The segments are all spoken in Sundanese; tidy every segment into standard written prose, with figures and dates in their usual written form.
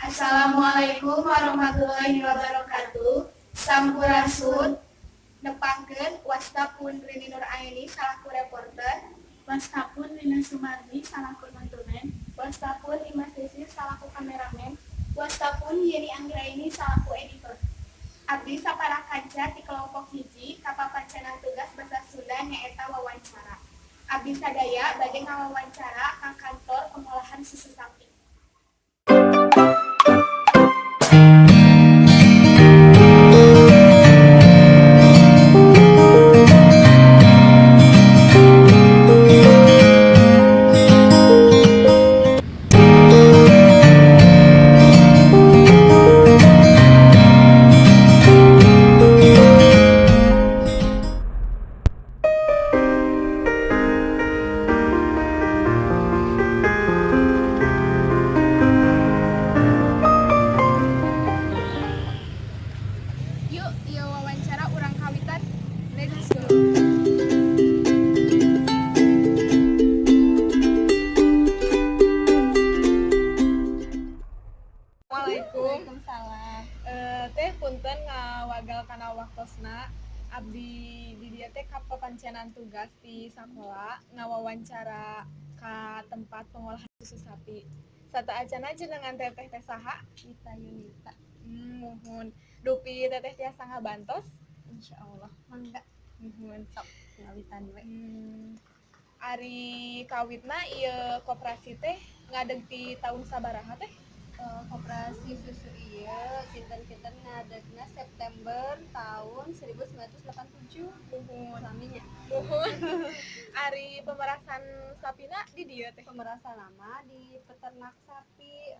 Assalamualaikum warahmatullahi wabarakatuh. Sampurasun. Nepangkeun, wasta pun Rini Nur Aini salaku reporter. Wasta pun Rina Sumardi salaku notulen. Wasta pun Imas Desi salaku kameramen. Wasta pun Yeni Anggraini salaku editor. Abdi sapara kanca ti kelompok 1 kapapancenan tugas bahasa Sunda nyaeta wawancara. Abdi sadaya bade ngawawancara ka kantor pengolahan susu sapi. Yuk, ieu wawancara urang kawitan. Let's go. Assalamualaikum. Waalaikumsalam. Teh, punten ngawagal kana waktosna. Abdi di dieu teh kapapancenan tugas di sakola ngawawancara ka tempat pengolahan susu sapi. Sateuacanna, jenengan teteh teh saha? Ita Yunita. Muhun. Dupi teteh tiasa ngabantos? Insya Allah. Mangga. Muhun. Sok ngawitan we. Ari kawitna ieu koperasi teh ngadeg ti tahun sabaraha, teh? Koperasi susu ieu kinten-kinten ngadegna September tahun 1987. Muhun. Lami nya. Muhun. Ari pemerasan sapina di dieu, teh? Pemerasan mah di peternak sapi,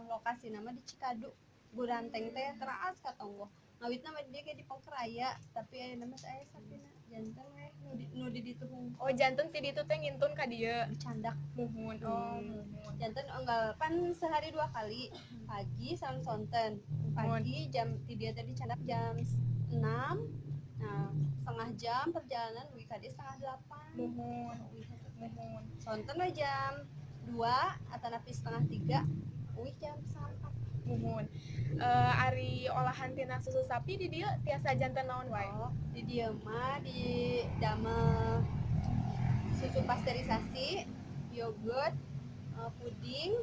lokasina mah di Cikadu. Guranteng teh teras ka tonggoh. Ngawitna mah di dieu ge di Pongkeraya, tapi ayeuna mah aya sapina janten we nu di ditu hungkul. Oh, janten ti ditu teh ngintun ka dieu. Dicandak. Muhun. Oh, muhun. Janten unggal pan sehari dua kali, pagi sareng sonten. Pagi jam ti dieu teh dicandak jam 6. Nah, setengah jam perjalanan dugi ka dieu 7.30. Muhun. Muhun. Sonten we jam 2 atanapi 2.30, uih jam 3.30. Muhun. Ari olahan tina susu sapi di dieu tiasa janten naon wae? Oh, di dieu mah di damel susu pasteurisasi, yogurt, puding,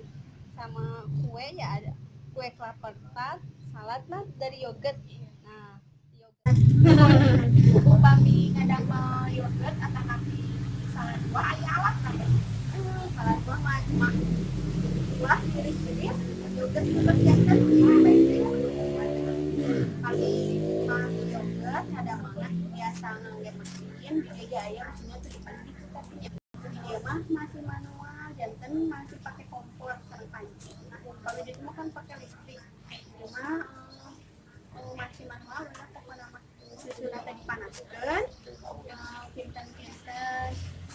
sama kue ya, ada kue klappertaart, salad mah dari yogurt. Nah, yogurt. Upami ngadamel yogurt atanapi salad buah, aya alat kan? Salad buah mah cuma buah tiris-tiris, yogurt juga janten baik. Kali mah yogurt ngadamelna biasa ngangge mesin, di dieu ge aya mesinnya tuh di gitu, tapi nya di dieu mah masih manual, janten masih pakai kompor sareng panci. Nah, kalau di dieu mah kan pakai listrik. Di dieu mah masih manual bener. Pokokna mah susuna teh dipanaskeun kinten-kinten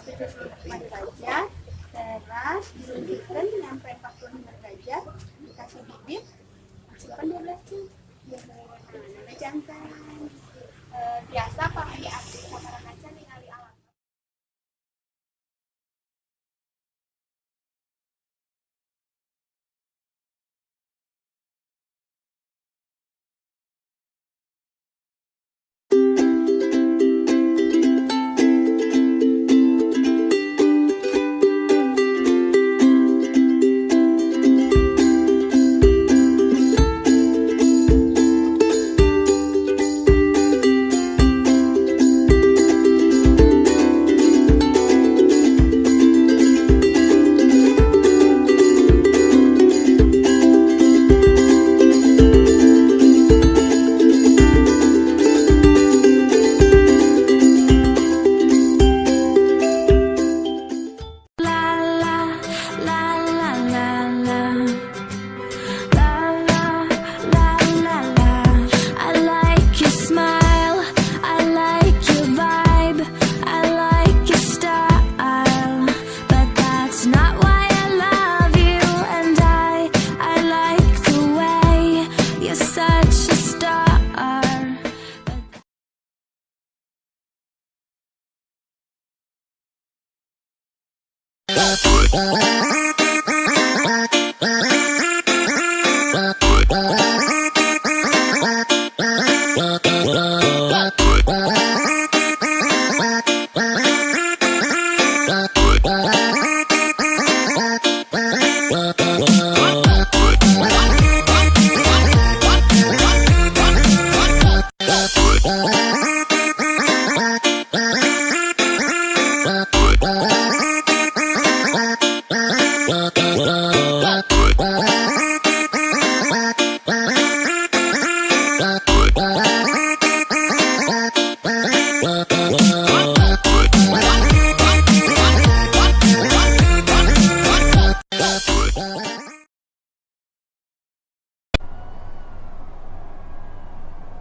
75 derajat, teras diluncurkan nyampe 45 derajat, dikasih bibit, simpan 12 jam. Nah, nanti janten biasa pami abdi sapara kanca ningali alat.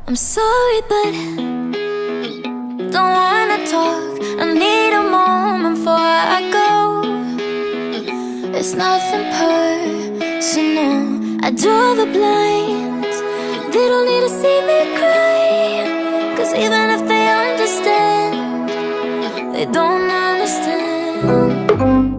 I'm sorry, but don't wanna talk. I need a moment before I go. It's nothing personal. I draw the blinds. They don't need to see me cry. 'Cause even if they understand, they don't understand.